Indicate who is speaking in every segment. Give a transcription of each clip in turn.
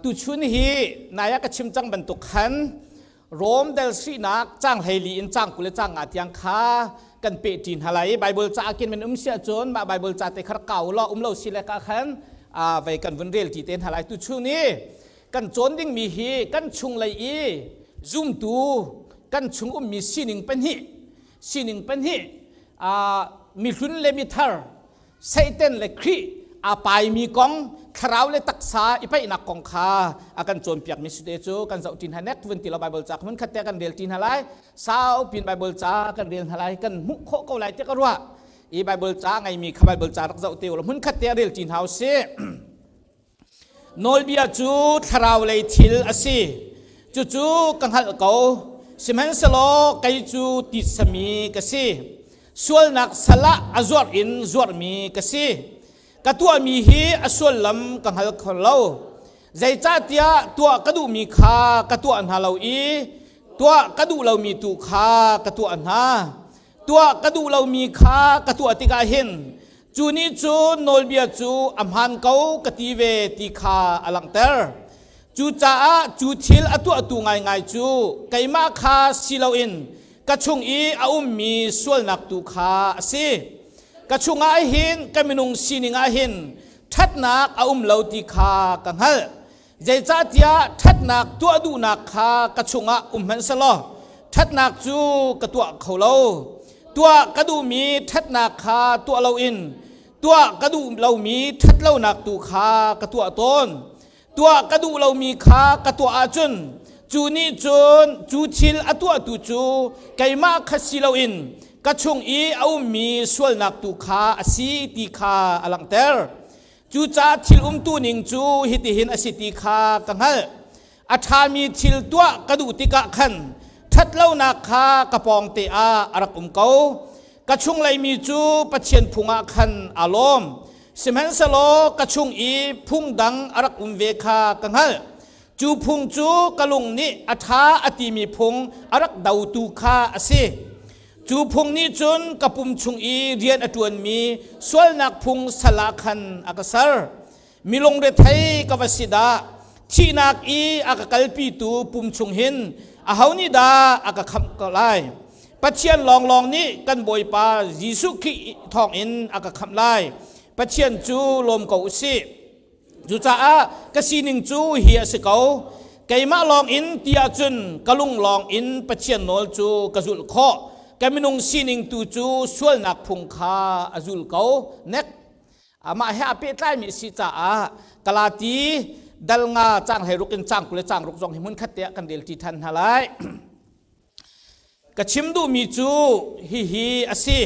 Speaker 1: Tuchun hi nai ah ka chim cang bantuk khan Rom del sinak cang 14 in cang 20 le cang 5 tiang kha kan pe ṭi hna lai. Bible ca kin men um sia cun mah Bible ca te khar kau lo um lo si le ka khan vei kan vun rel ṭi te hna lai. Tuchun hi kan cawn dingmi hi kan chung lei i zumtu kan chung ummi sining pahnih, sining pahnih, mihlun le mithar, Satan le Khrih aa paimi kong, thlarau le taksa i paihnak kong kha a kan cawnpiakmi si te cu kan zoh ṭi hna. Nek vun ti lo Bible ca hmun khat te kan rel ṭi hna lai. Sau pin Bible ca kan rel hna lai, kan hmuh khawh ko lai tiah ka ruah i Bible ca ngeimi kha Bible ca rak zoh te u law hmun khat te rel ṭi hna u sih. Nawlbia cu thlarau lei thil a si. Cucu ka hngalh ko. Sihmanhsehlaw kei cu titsami ka si. Sualnak sal ah a zuarh in zuarhmi ka si. Ka tuahmi hi a sullam ka hngal kho lo. Zeicahtiah tuah ka duhmi kha ka tuah hna lo i tuah ka duh lomi tu kha ka tuah hna. Tuah ka duh lomi kha ka tuah tikah hin cu nih cun nawlbia cu a hmaan ko ka ti ve ti kha a langhter. Cucaah cu thil a tuahtu ngaingai cu keimah kha si loin ka chung i a ummi sualnak tu kha a si. Ka chungah hin, ka minung sining ah hin ṭhatnak a um lo ti kha ka hngalh. Zeicahtiah ṭhatnak tuah duhnak kha ka chungah um hmanh selaw ṭhatnak cu ka tuah kho lo. Tuah ka duhmi ṭhatnak kha tuah loin tuah ka duh lomi ṭhatlonak tu kha ka tuah tawn. Tuah ka duh lomi kha ka tuah ahcun cu nih cun cu thil a tuahtu cu keimah kha si loin ka chung i a ummi sualnak tu kha a si ti kha a langhter. Cucaah thil umtu ning cu hitihin a si ti kha ka hngalh. A ṭhami thil tuah ka duh tikah khan ṭhatlonak kha ka pawngte ah a rak um ko. Ka chunglei mi cu Pathian phung ah khan aa lawm. Sihmanhsehlaw ka chung i phung dang a rak um ve kha ka hngalh. Cu phung cu ka lung nih a ṭha a timi phung a rak dotu kha a si. Cu phung nih cun ka pum chung i rian a ṭuanmi sualnak phung sal ah khan a ka ser. Mi lungrethei ka va si dah! Thihnak i a ka kalpitu pum chung hin aho nih dah a ka khamh ko lai? Pathian lawnglawng nih kan Bawipa Jesuh Khrih thawngin a ka khamh lai. Pathian cu lawm ko u sih. Cucaah ka sining cu hi a si ko. Keimah lawng in ti ahcun ka lung lawng in Pathian nawl cu ka zulh khawh. Ka minung sining tu cu sualnak phung kha a zul ko. Nek. Amah he aa pehtlaimi a si caah Galati dal 5 caang 16 in caang 20 le caang 6 zong hi hmun khat te ah kan rel ṭi ṭhan hna lai. Ka chim duhmi cu hihi a si.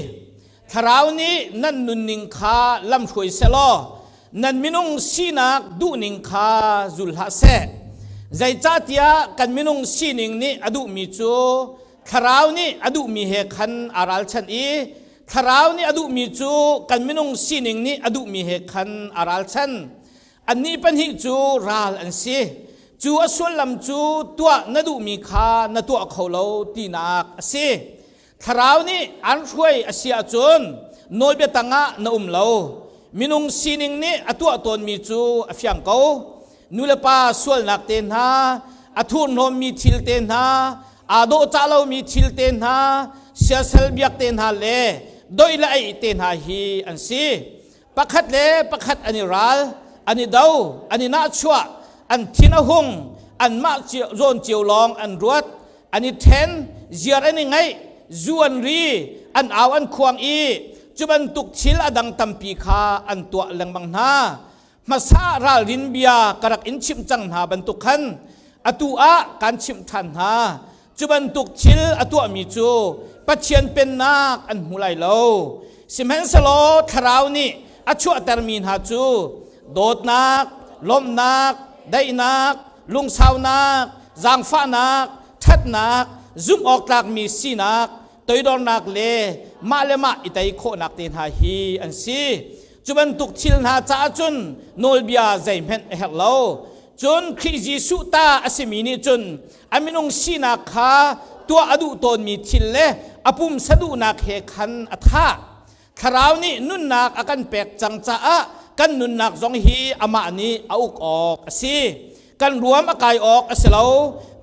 Speaker 1: Thlarau nih nan nunning kha lamhruai sehlaw nan minung sinak duhning kha zul hlah seh. Zeicahtiah kan minung sining nih a duhmi cu Thlarau nih a duhmi he khan aa ralchanh i Thlarau nih a duhmi cu kan minung sining nih a duhmi he khan aa ralchan. Annih pahnih cu ral an si. Cu a sullam cu tuah na duhmi kha na tuah kho lo tinak a si. Thlarau nih an hruai a si ahcun nawlbia tangah na um lo. Minung sining nih a tuah tawnmi cu a fiang ko. Nulepa sualnak te hna, a thurhnawmmi thil te hna, aa dawhcah lomi thil te hna, siasal biak te hna le doih le aih te hna hi an si. Pakhat le pakhat an i ral, an i do, an i nahchuah, an thin a hung, anmah zawn cio lawng an ruat, an i ṭhen, ziar an i ngaih, zu an ri, an au an khuang i cu bantuk thil a dang tampi kha an tuah lengmang hna. Hmasa ralrin bia ka rak in chimh cang hna bantuk khan atu ah kaan chimh ṭhan hna. Cu bantuk thil a tuahmi cu Pathian pennak an hmu lai lo. Sihmanhsehlaw Thlarau nih a chuahtermi hna cu dawtnak, lawmhnak, daihnak, lungsaunak, zaangfahnak, ṭhatnak, zumh-awktlakmi sinak, toidornak le mah le mah i tei khawhnak te hna hi an si. Cu bantuk thil hna caah cun nawlbia zeihmanh a herh lo. Cun Khrih Jesuh ta a simi nih cun a minung sinak kha tuah a duh tawnmi thil le a pumsa duhnak he khan a thah. Thlarau nih nunnak a kan pek cang caah kan nunnak zong hi amah nih a uk awk a si. Kan ruam a kai awk a si lo.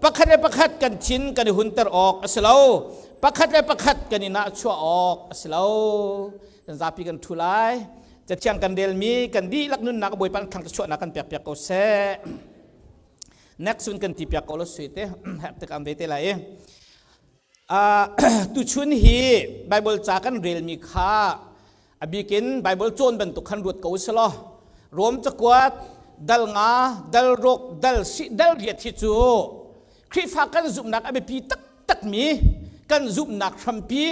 Speaker 1: Pakhat le pakhat kan thin kan i hunter awk a si lo. Pakhat le pakhat kan i nahchuah awk a si lo. Kan zapi kan ṭhu lai. Cathiang kan relmi kan dihlak nunnak Bawipa thlang chuahnak kan pek piak ko seh. Next un kan ti piak ko lo sui te herh tik am ve te lai i. Tuchun hi Bible ca kan relmi kha a bikin Bible cawn bantuk khan ruat ko usih law Rom cakuat dal nga dal ruk dal si dal riat hi cu Khrihfa kan zumhnak a biapi taktakmi kan zumhnak hrampi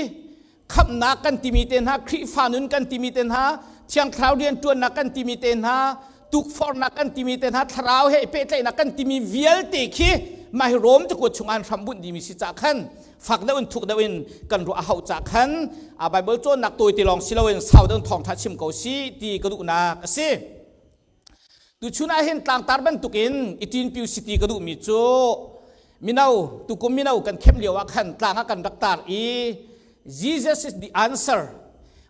Speaker 1: khamhnak kan timi te hna Khrihfa nun kan timi te hna Thiang Thlarau rianṭuannak kan timi te hna tukforhnak kan timi te hna thlarau he pehtlaihnak kan timi vialte khi mah hi Rom cakuat chung an hram bunh dimi si cah khan fak deuh in thuk deuh in kan ruah a hauh cah khan a Bible cawnnak tawi te lawng si loin sau deuh in thawngṭha chim ko si ti ka duhnak a si. Tuchun ah hin tlangtar bantukin i ṭinpiu city ka duhmi cu mino tukum mino kan khem lio ah khan tlang ah kan rak tar i Jesus is the answer.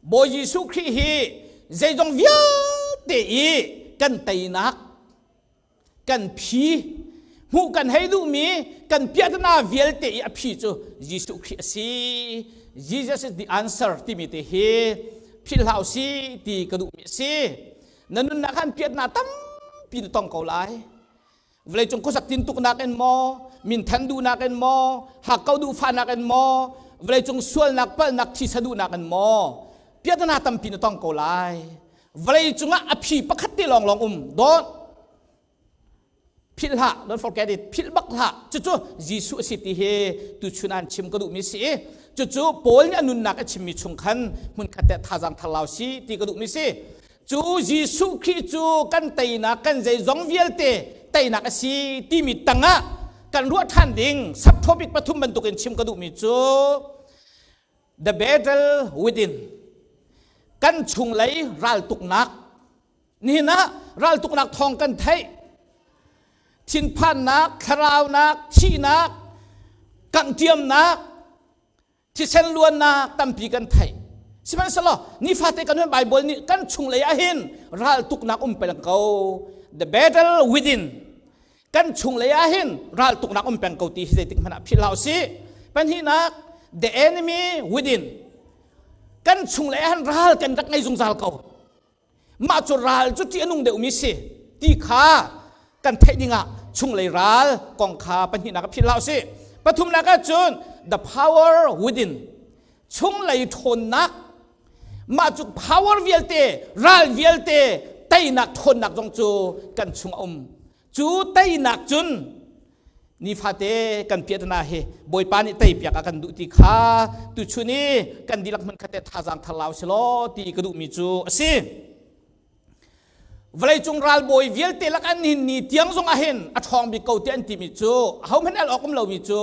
Speaker 1: Bawi Jesuh Khrih hi zeizong vialte i kan teinak kan phi hmuh kan hei duhmi kan piahtana vialte i a phi cu Jesuh Khrih a si. Jesus is the answer timi te hi philh hlah usih ti ka duhmi a si. Na nunnak han piatna tampi na tong ko lai. Vawleicung khuasak tintuknak in maw, minthan duhnak in maw, hakkau duhfahnak in maw, vawleicung sualnak palhnak thisa duhnak in maw, piahtana tampi na tong ko lai. Vawleicung ah a phi pakhat te lawnglawng um. Don't philh hlah, don't forget it, philh bak hlah. Cucu Jesuh a si ti hi tuchun an chim ka duhmi si i cucu Paul nih a nunnak a chimmi chung khan hmunkhat te thazaang thar lau si ti ka duhmi si. Cu Jesuh Khrih cu kan teinak kan zeizong vialte teinak a si timi tangah kan ruah ṭhan ding subtopic pathum bantukin chim ka duhmi cu the battle within kan chunglei raltuknak Nihin ah raltuknak thawng kan theih. Thinphannak, thlaraunak, thihnak, kangtiamnak, thisen luannak tampi kan theih. Sihmanhsehlaw nifate kan Bible nih kan chunglei ah hin raltuknak um peng ko. The battle within. Kan chunglei ah hin raltuknak um peng ko ti hi zeitik hmanh ah philh hlah usih. Pahnihnak, the enemy within. Kan chunglei ah hin ral kan rak ngei zungzal ko. Mah cu ral cu ṭih a nung deuhmi si ti kha kan theih dingah chunglei ral kong kha pahnihnak ah philh hlah usih. Pathumnak ah cun the power within chunglei ṭhawnnak mah cu power vialte ral vialte teinak ṭhawnnak zong cu kan chung a um. Cu teinak cun nifate kan piahtana hi Bawipa nih teipiak a kan duh ti kha tuchun i kan dihlak hmun khat te thazaang thar lau si law ti ka duhmi cu a si. Vawleicung ralbawi vialte lak an hin ni tiang zong ah hin a ṭhawng bik ko ti an timi cu ahohmanh el awk um lomi cu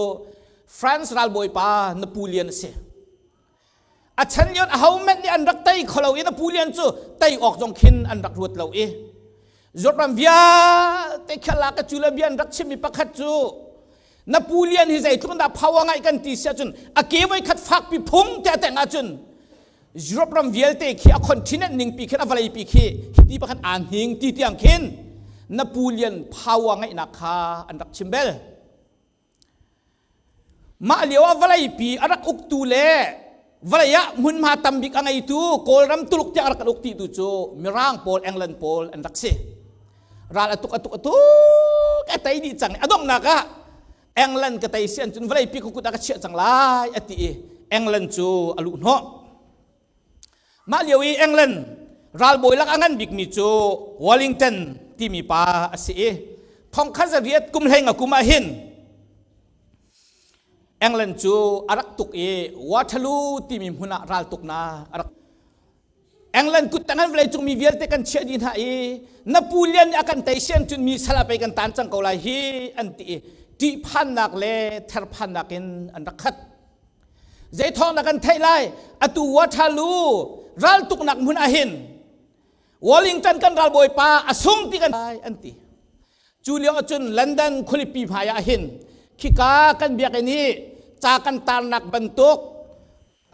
Speaker 1: France ralbawipa Napoleon a si. A chan lio ahohmanh nih an rak tei kho lo i Napoleon cu tei awk zong khin an rak ruat lo i Europe vialte khala ka cu le bia an rak chimmi pakhat cu Napoleon hi zeitluk dah power ngai kan ti si ahcun a ke voi khat fakpi phung te a teng ahcun Europe ram vialte khi a continent ningpi khin a vawleipi khi hiti pakhat aa hning ti tiang khin Napoleon power ngeihnak kha an rak chim bel. Mah lio ah vawleipi a rak uktu le vawlei ah hmunhma tambik a ngeitu Kawlram Tuluk tiang a rak kan uk ti tu cu Mirang pawl England pawl an rak si. Ral a tuk a tuk a tuk a tei dih cang i a donghnak ah England ka tei si an cun vawleipi ka kut ah ka chiah cang lai a ti i England cu a luh hnawh. Mah lio i England ralbawi lak a ngan bikmi cu Wellington timi pa a si i thongkhat zariat kum hlei nga kum ah hin England cu a rak tuk i Waterloo timi hmun ah raltuknak a rak England kut tang an vawleicung mi vialte kan chiah dih hna i Napoleon nih a kan tei sian cun mi sal ah pei kan tan cang ko lai hi an ti i ṭihphannak le therphannak in an rak khat. Zei thawng na kan theih lai? Atu Waterloo raltuknak hmun ah hin Wellington kan ralbawipa a sung ti kan lai an ti. Cu lio ahcun London khualipi hmai ah hin khika kan biakinn i ca kan tarnak bantuk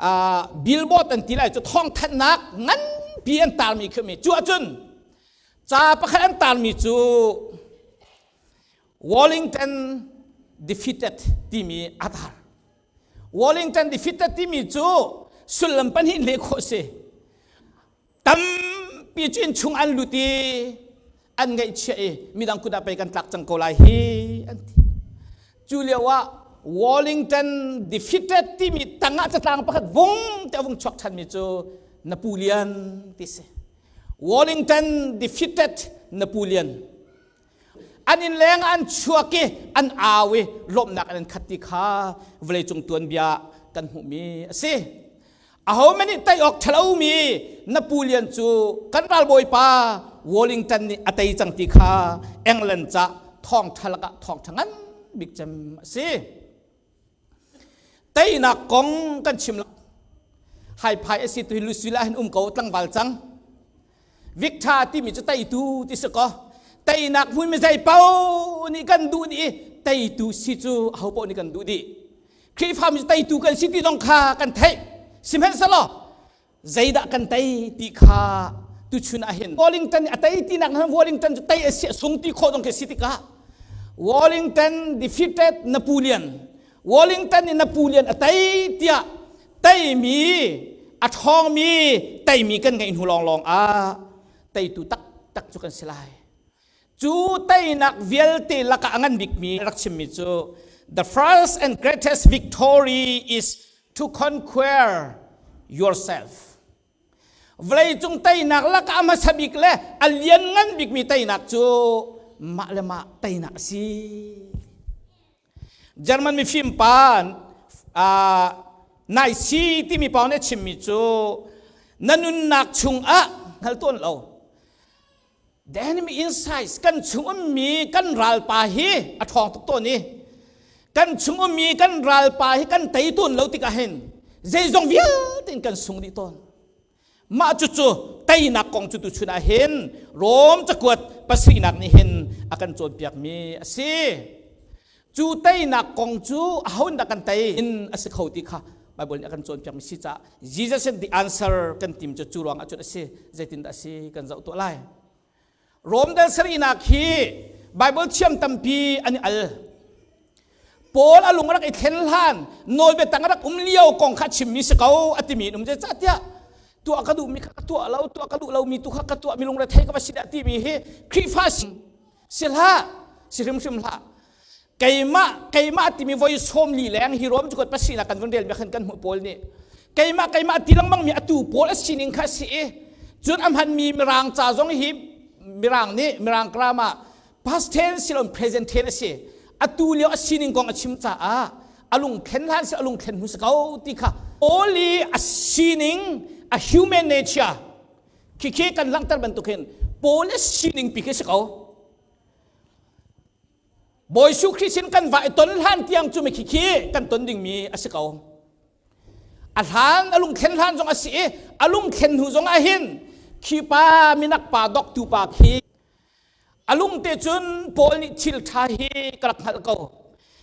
Speaker 1: uh, billboard an ti lai cu thawngthanhnak nganpi an tarmi khi mi cu ahcun. Ca pakhat an tarmi cu Wellington defeated timi a tar. Wellington defeated timi cu sullam pahnih leh khawh si. Tampi cu inn chung an lut i an ngaihchiah i midang kut ah pei kan tlak cang ko lai hi an ti. Cu lio ah Wellington defeated timi tangah catlang pakhat vung te a vung chuak ṭhanmi cu Napoleon ti si. Wellington defeated Napoleon. An inn leng an chuak i an au i lawmhnak an khat ti kha vawleicung tuanbia kan hmuhmi a si. Aho men nih tei awk ṭhalomi Napoleon cu kan ralbawipa Wellington nih a tei cang ti kha England ca thawngṭha lakah thawngṭha ngan bik cem a si. Teinak kong kan chim lo. Haiphai a si tu hi Lucilla hin um ko tlangval cang. Victor timi cu teitu ti si ko. Teinak hmun mi zei paoh nih kan duh dih i teitu si cu aho paoh nih kan duh dih. Khrihfa mi teitu kan si ti zong kha kan theih. Sihmanhsehlaw zeidah kan tei ti kha tuchun ah hin Wellington a tei tinak han Wellington cu tei a si sung ti khawh dong khi si tikah Wellington defeated Napoleon Wellington nih Napoleon a tei tiah teimi a ṭhawngmi teimi kan ngeih hnu lawnglawng ah teitu taktak cu kan si lai. Cu teinak vialte lakah a ngan bikmi rak chimmi cu the first and greatest victory is to conquer yourself. Vawleicung teinak lakah a hmasa bik le a lianngan bikmi teinak cu mah le mah teinak a si. German mifim pa Naisi timi pa nih a chimmi cu na nunnak chungah hngal tawn lo The enemy inside kan chung ummi kan ralpa hi a ṭhawng tuk tawn i kan chung ummi kan ralpa hi kan tei tawn lo tikah hin zeizong vialte in kan sung dih tawn. Mah cucu teinak kong cu tuchun ah hin Rom cakuat pasarihnak nih hin a kan cawnpiakmi a si. Cu teinak kong cu aho in dah kan tei in a si kho ti kha Bible nih a kan cawnpiakmi si caah Jesus in the answer kan tim cu cu ruang ah cun a si zeitindah a si kan zoh tuah lai. Rom dal sarihnak hi Bible thiam tampi an i al. Paul a lung rak i thlen hlan nawlbia tang rak um lio kong kha chimmi si ko a timi in um zeicahtiah tuah ka duhmi kha ka tuah lo tuah ka duh lomi tu kha ka tuah mi lungre thei ka va si dah timi hi Khrihfa si si hlah si hrimhrim hlah keimah keimah timi voi 40 leng hi rom cu pasina kan vun rel mi khan kan hmuh pawl nih keimah keimah ti lengmang mi atu pawl a sining kha si i cun a hman mi mirang ca zong hi mirang nih mirang grammar past tense silon present tense a si atu lio a sining kong a chim caah a lung thlen hlan si a lung thlen hmu si ko ti kha only a sining a human nature Khikhi kan langhter bantuk hin Paul a sining pi khi si ko. Bawi Jesuh Khrih sin kan va i ton hlan tiang cu mi khikhi kan ton dingmi a si ko. A hlan a lungthlen hlan zong a si i a lungthlen hnu zong ah hin khi pa minak pa doktu pa khi A lungte cun Paul nih thil ṭha hi ka rak hngalh ko.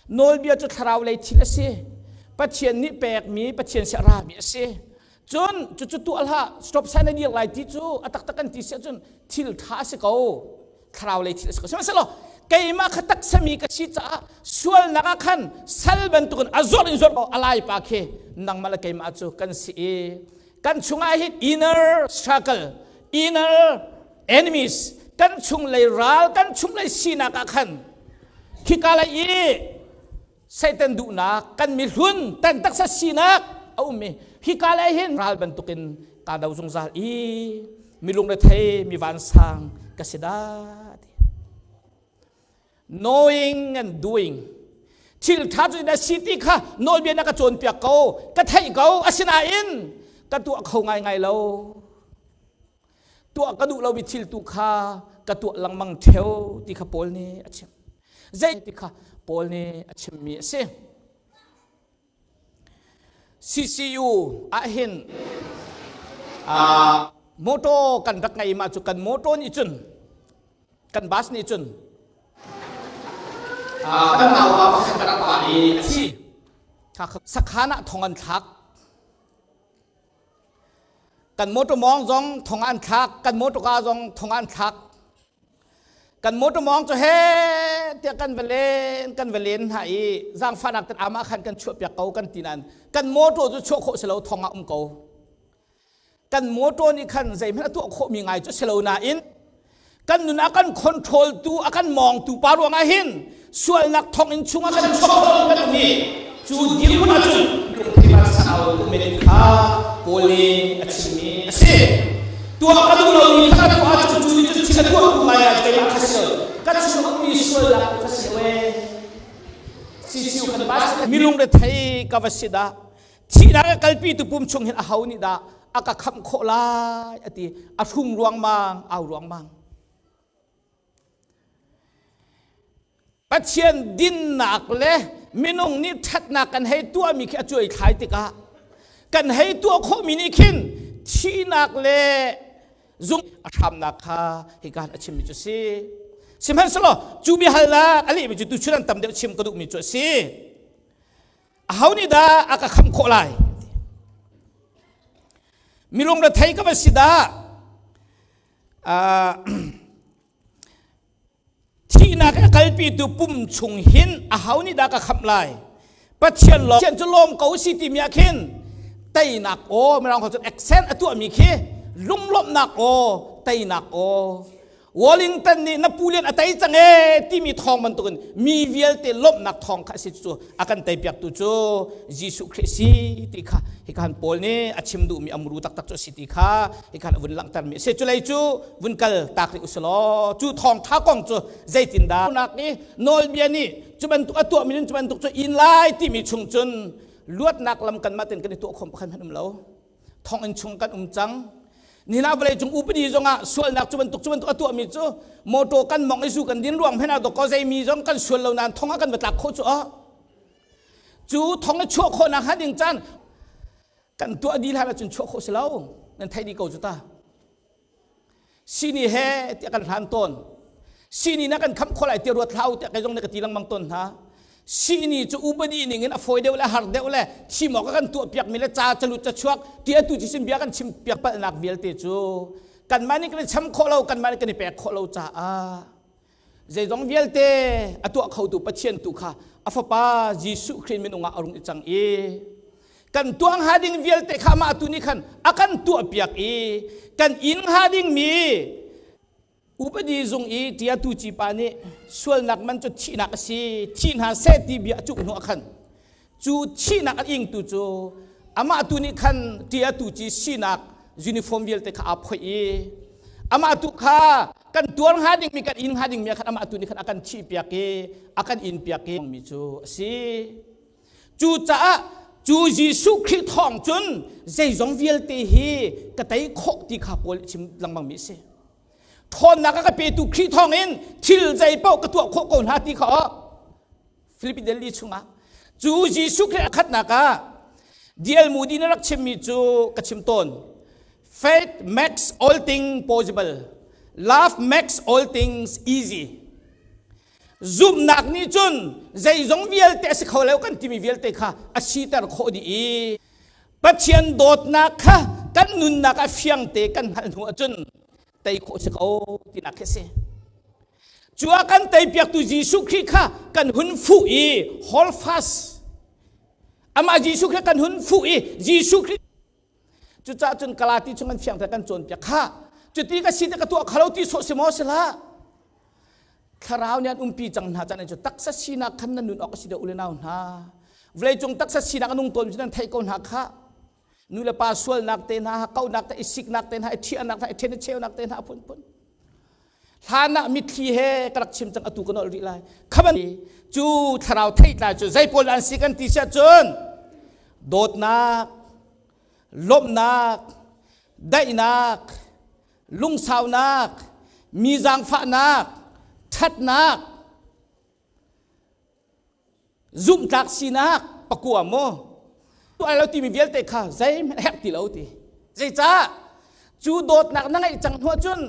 Speaker 1: Nawlbia cu thlarau lei thil a si. Pathian nih pekmi Pathian si a rami a si. Cun cucu tuah hlah, stop sign a dir lai ti cu a taktak kan ti si ahcun thil ṭha a si ko. Thlarau lei thil a si ko. Sihmanhsehlaw keimah kha taksami ka si caah sualnak ah khan sal bantukin a zawr in zawr ko a lai pa khi nangmah le keimah cu kan si i kan chungah hin inner struggle inner enemies kan chunglei ral kan chunglei sinak ah khan khika lei i Satan duhnak kan mihlun tan taksa sinak a um i hika lei hin ral bantukin ka do zungzal i mi lungrethei mi vansang ka si dah ti knowing and doing thil ṭha cu na si ti kha nawlbia na ka cawnpiak ko ka theih ko asinain ka tuah kho ngaingai lo tuah ka duh lomi thil tu kha ka tuah lengmang ṭheo ti kha Paul nih a chim zei ti kha Paul nih a chimmi a si CCU ah hin motor kan rak ngei ma cu kan motor nih cun kan bus nih cun kan naupa pakhat ka rak pa i a thi sakhan ah thong an thlak kan motor mawng zong thong an thlak kan motor ka zong thong an thlak. Kan motor mawng cu he tiah kan va len kan va len hna i zaangfahnak ten ama khan kan chuah piak ko kan ti nain kan motor cu chuah khawh si lo thong ah um ko. Kan motor nih khan zeihmanh a tuah khawhmi ngai cu si lo nain kan nun a kan control tu a kan mawngtu pa ruangah hin sualnak thonginn chungah kan chuak kan um i cu dirhmun ahcun lungthei sau men kha Paul nih a chimmi a si. Tuah ka duh lomi kha ka tuah ahcun cu nih cun thil a tuah tu ngai ah keimah kha si lo. Ka chung ummi sualnak kha si lo ee. Sisiu kan ba milung rethei ka va si dah thihnak a kalpi tu pum chung hin a ho nih dah a ka khamh khawh lai a ti a hrum ruangmang au ruangmang Pathian dinnak le minung nih ṭhatnak kan hei tuahmi khi a cuai thlai tikah kan hei tuah khawhmi nih khin thihnak le zung a hramnak kha hika a chimmi cu si. Sihmanhsehlaw cu biahalnak a lehmi cu tuchun an tam deuh chim ka duhmi cu a si. Aho nih dah a ka khamh khawh lai? Milung rethei ka va si dah? Thihnak a kalpitu pum chung hin aho nih dah ka khamh lai? Pathian lawm Pathian cu lawm ko si timi ah khin teinak aw mirang holh cun accent a tuahmi khi lunglawmhnak aw teinak aw Wellington nih na pu lian a tei cang ee timi thawng bantukin mi vialte lawmhnak thawng kha a si cu a kan teipiaktu cu Jesuh Khrih si ti kha hika han Paul nih a chim duhmi a muru taktak cu a si ti kha hika han a vun langhtermi a si. Culei cu vun kal tak rih usilaw cu thawngṭha kong cu zeitindah nak i nawlbia nih cu bantuk a tuahmi cu bantuk cu in lai timi chung cun luatnak lam kanmah ten kan i tuah khom pakhat hmanh um lo. Thonginn chung kan um cang. Nihin ah vawleicung upadi zongah sualnak cu bantuk cu bantuk a tuahmi cu motor kan mong i zu kan din ruang hmanh ah dawkaw zeimi zong kan sual lo nain thong ah kan va tlak khawh cu ah cu thong i chuah khawhnak hnga ding caan kan tuah dih hlan ahcun chuah khawh si lo nan theih dih ko cu ta sini he tiah kan hlan tawn sini na kan khamh khawh lai tiah ruat hlah u tiah kei zong nih ka ti lengmang tawn hna sini cu upadi ning in a fawi deuh le har deuh le thim awk kan tuah piak mi le ca calut ca chuak ti atu ci sin bia kan chim piak palhnak vialte cu kanmah nih kan i cham khawh lo kanmah nih kan i pek khawh lo caah Zeizong vialte a tuah khotu Pathian tu kha a fapa Jesuh Khrih minung ah a rung i cang i kan tuah hnga ding vialte kha amah tu nih khan a kan tuahpiak i kan inn hnga dingmi upadi zung i ṭiatu cipa nih sualnak man cu thihnak a si thi hna seh ti bia a cuk hnu ah khan Cu thihnak a ingtu cu amah tu nih khan ṭiatu ci sinak uniform vialte kha aa phoih i amah tu kha kan tuar hnga dingmi kan in hnga dingmi ah khan amah tu nih khan a kan thihpiak i a kan inpiak i mi cu a si. Cucaah cu Jesuh Khrih thawng cun zeizong vialte hi ka tei khawh ti kha Paul chim lengmang mi a si. Ṭhawnnak a ka petu Khrih thawngin thil zei paoh ka tuah khawh ko hna ti kha Filipi Delhi chungah cu Jesuh Khrih a khatnak ah D.L. Moody na rak chimmi cu ka chim tawn faith makes all things possible love makes all things easy zumhnak nih cun zeizong vialte a si kho lo kan timi vialte kha a siter khawh dih i Pathian dawtnak kha kan nunnak ah fiangte kan hngalh hnu ahcun tei khawh si ko tinak khi a si cu ah kan teipiaktu Jesuh Khrih kha kan hun fuh i hold fast amah Jesuh Khrih kan hun fuh i Jesuh Khrih cucaah cun Galati chung kan fiangter kan cawnpiak kha cuti ka si te ka tuah khalo ti sawh si maw si hlah thlarau nih an umpi cang hna caan cu taksa sinak khan nan nun awk a si deuh ule nau hna vawleicung taksa sinak a nung tawn cu nan theih ko hna kha nu le pa sualnak te hna kaunak te i siknak te hna i ṭhiahnak hna i ṭhen i cheunak te hna a phunphun hlan ah mitthli he ka rak chim cang atu ka nolh rih lai khaban cu thlarau theitlai cu zei pawl an si kan ti siah cun dawtnak lawmhnak daihnak lungsaunak mi zaangfahnak ṭhatnak Zumhtlak sinak pakua maw tuah lo timi vialte kha zeihmanh herh ti lo ti. Zeicah? Cu dawtnak na ngeih cang hnu ahcun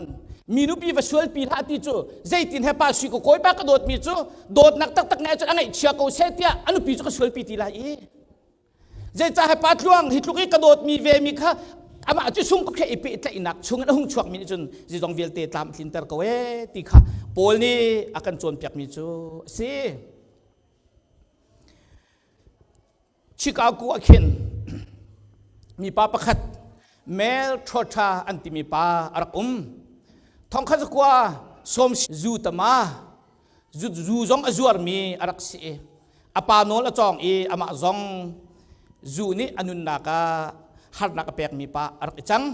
Speaker 1: mi nupi va sualpi hlah ti cu zeitin he pa sui ka kawipa ka dawtmi cu dawtnak taktak ngeih ahcun a ngaihchia ko seh tiah a nupi cu ka sualpi ti lai i. Zeicah he pa tluang hi tluk i ka dawtmi ve mi kha Amah cu sung khe i pehtlaihnak chungin a hung chuakmi nih cun zeizong vialte tlam tlinter ko ee ti kha Paul nih a kan cawnpiakmi cu a si. Chicago ah khin mipa pakhat Mel Trotter an timi pa a rak um. Thongkhat zakua sawm zu tama zu, zu zong a zuarmi a rak si i a pa nawl a cawng i amah zong zu nih a nunnak ah harnak a pekmi pa a rak i cang.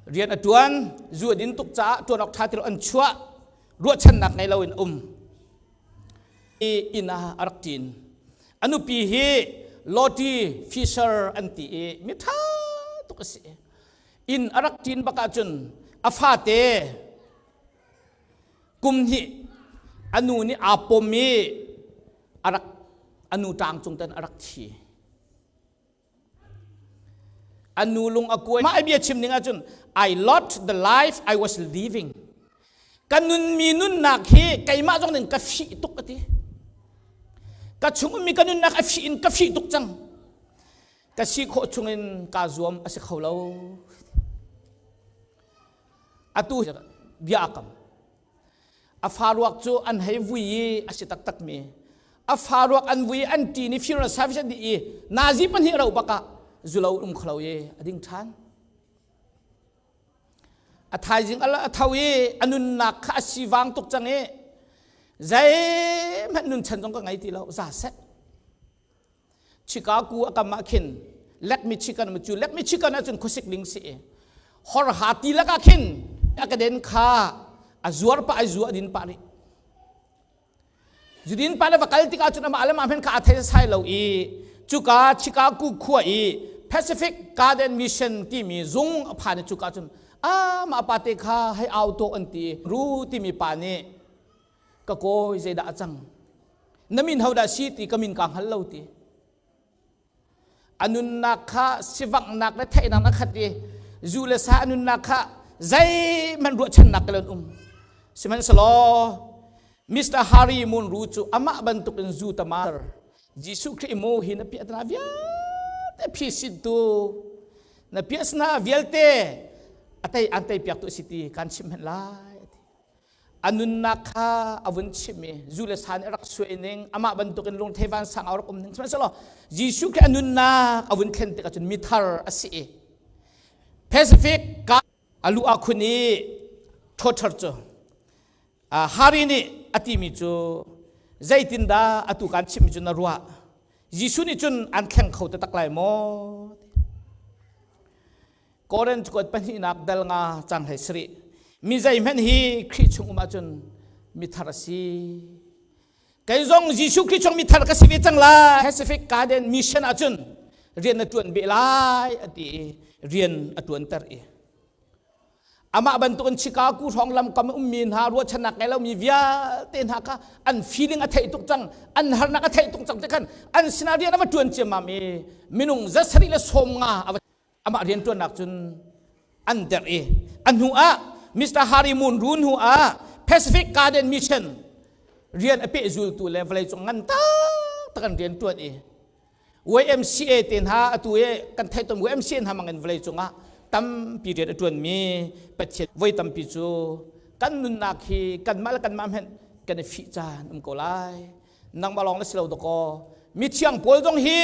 Speaker 1: Rian a ṭuan, zu a din tuk caah ṭuan awk ṭha ti lo an chuah, ruahchannak ngei loin um. Inn ah a rak ṭin. A nupi hi Lottie Fisher an ti i mi ṭha tuk a si. Inn a rak ṭin bak ahcun a fate kum hnih a nu nih aa pom i a rak a nu ṭang cung ten a rak thi. A nu lung a kuai. Mah bia chim ning ahcun I loved the life I was living. Ka nunmi nunnak hi keimah zong nin ka fih tuk a ti. Ka chung ummi ka nunnak a fih in ka fih tuk cang. Ka si khawh chungin kaa zuam a si kho lo. Atu bia a kam. A fa ruak cu an hei vui i a si taktakmi. A fa ruak an vui an ṭin i funeral service an dih i nazi pahnih ro bak ah zulo um kholo i a ding ṭhan. A thaizing a tho i a nunnak kha a sivang tuk cang i zeihmanh nun chan zong ka ngei ti lo za seh. Chicago a kam ah khin Lake Michigan cu Lake Michigan ahcun khuasik ning si i horha ti lakah khin a ka den kha a zuar pah ai zu a din pah rih zudin pa le va kal tikah cun amah le mah hmenh kha a thei sai lo i cuka Chicago khua i Pacific Garden Mission timi zung a phan i cuka cun a mah pa te kha hei au to an ti ru timi pa nih ka kawi zeidah a cang na min hodah si ti ka min kaa hngal lo ti a nunnak kha sivanghnak le theihnak a khat i zu le sa a nunnak kha zeihmanh ruahchannak ka um sihmanhsehlaw Mr. Harry Munru cu amah bantukin zu tamar Jesuh Khrih mu hi na piahtana vialte phisintu na piasna vialte atei an tei piak tu si ti kan chim hen lai A nunnak kha a vun chimh i zu le sa nih a rak suai ning amah bantukin lungthei vansang a rak um ning sihmanhsehlaw Jesuh Khrih a nunnak a vun thlen tikah cun mithar a si i Pacific ka a lu ah khun i ṭhawṭhar cu Harry nih a timi cu zeitindah atu kan chimmi cu na ruah Jesuh nih cun an thleng kho taktak lai maw? Korinth kuat pahnihnak dal nga cang hlei sarih. Mi zeihmanh hi Khrih chung um ahcun mithar a si. Kei zong Jesuh Khrih chung mithar ka si ve cang lai. Pacific Garden Mission ahcun rian na ṭuan beh lai a ti i rian a ṭuanter i amah bantukin Chicago hrawng lam kam ummi hna ruahchannak ngei lomi vialte hna kha an feeling a theih tuk cang an harnak a theih tuk cang te khan an sinah rian a va ṭuan ciammam i minung za sarih le sawm nga a va amah rianṭuannak cun an derh i a hnu ah Mr. Harry Moon run hnu ah Pacific Garden Mission rian a pehzultu le vawleicung ngan taktak an rian ṭuan i YMCA te hna atu i kan theih tawn YMCA hna mangin vawleicung ah tampi rian a ṭuanmi Pathian voi tampi cu kan nunnak hi kanmah le kanmah hmanh kan i fih caan um ko lai nangmah lawng na si lo dakaw mithiang pawl zong hi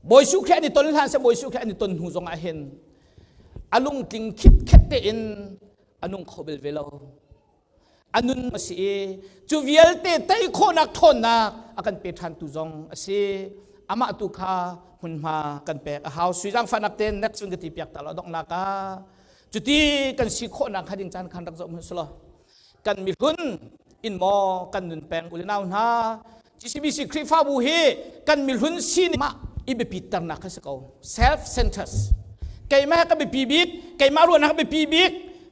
Speaker 1: Bawi Jesuh Khrih an i ton hlan seh Bawi Jesuh Khrih an i ton hnu zong ah hin a lungtling khitkhet tein a nung kho bel ve lo. A nun a si i cu vialte tei khawhnak ṭhawnnak a kan pe ṭhantu zong a si. Amah tu kha hmunhma kan pek a hau. Sui zaangfahnak tein next ka ti piak ta lo donghnak ah. Cuti kan si khawhnak kha ding caan khan rak zoh hmanh selaw kan mihlun in maw kan nun peng u le nau hna GCBC Khrihfabu hi kan mihlun sin mah i biapitternak kha si ko self centered keimah ka biapi bik keimah ruahnak ka biapi bik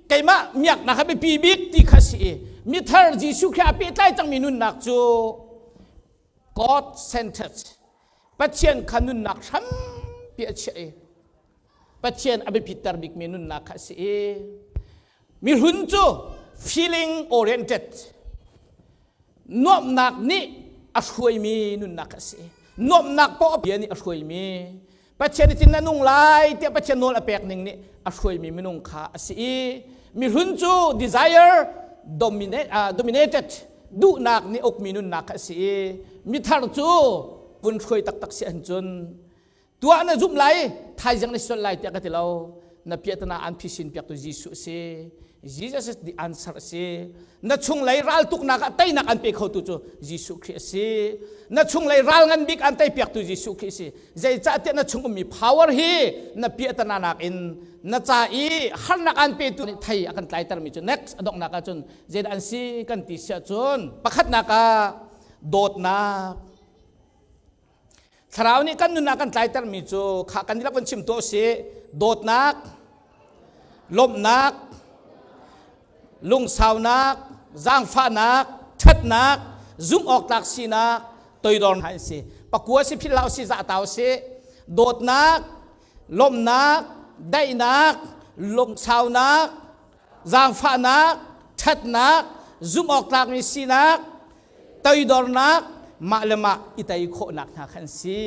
Speaker 1: keimah miaknak ka biapi bik ti kha si i mithar Jesuh Khrih a pehtlai cangmi nunnak cu God centered Pathian kha nunnak hrampi a chiah i Pathian a biapitter bikmi nunnak kha a si i mihlun cu feeling oriented nuamhnak nih a hruaimi nunnak a si nuamhnak paoh bia nih a hruaimi. Pathian nih tin na nung lai tiah Pathian nawl a pek ning nih a hruaimi minung kha a si i mihlun cu desire dominate, dominated duhnak nih ukmi nunnak kha a si i mithar cu vun hruai taktak si an cun tuah na zumh lai thaizing na sual lai tiah ka ti lo na piahtana an phisin piaktu Jesuh a si Jesus is the answer a si na chunglei raltuknak ah teinak an pe khotu cu Jesuh Khrih a si na chunglei ral ngan bik an tei piaktu Jesuh Khrih a si zeicahtiah na chung ummi power hi na piahtana nakin na ca i harnak an petu nih thei a kan tlaitermi cu next a donghnak ah cun zeidah an si kan ti siah cun pakhatnak ah dawtnak Thlarau nih kan nunnak kan tlaitermi cu kha kan dihlak van chim tuah usih. Dawtnak, lawmhnak, lungsaunak, zaangfahnak, ṭhatnak, zumh awktlak sinak, toidor hna an si. Pakua si philh hlah usih, zahta usih. Dawtnak, lawmhnak, daihnak, lungsaunak, zaangfahnak, ṭhatnak, zumh awktlakmi sinak, toidornak mah le mah i tei khawhnak hna kha an si.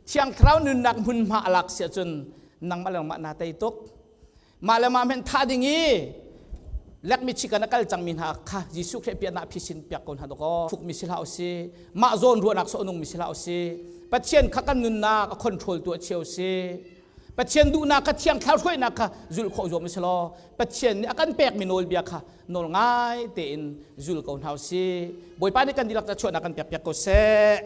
Speaker 1: Thiang Thlarau nunnak hmunhma a lak si ahcun nangmah le nangmah naa tei tuk. Mah le mah hmenh thah ding i lekmi chikan a kal cangmi hna kha Jesuh Khrih piahnak phisin piak ko hna dawkaw fukmi si hlah usih mah zawn ruahnak sawh nungmi si hlah usih Pathian kha kan nunnak a control tu a cheu si Pathian duhnak kha thiang thlarau hruainak kha zulh khawh zuam usih law Pathian nih a kan pekmi nawlbia kha nawl ngai tein zul ko hna usih. Bawipa nih kan dihlak ca chuahnak kan pek piak ko seh.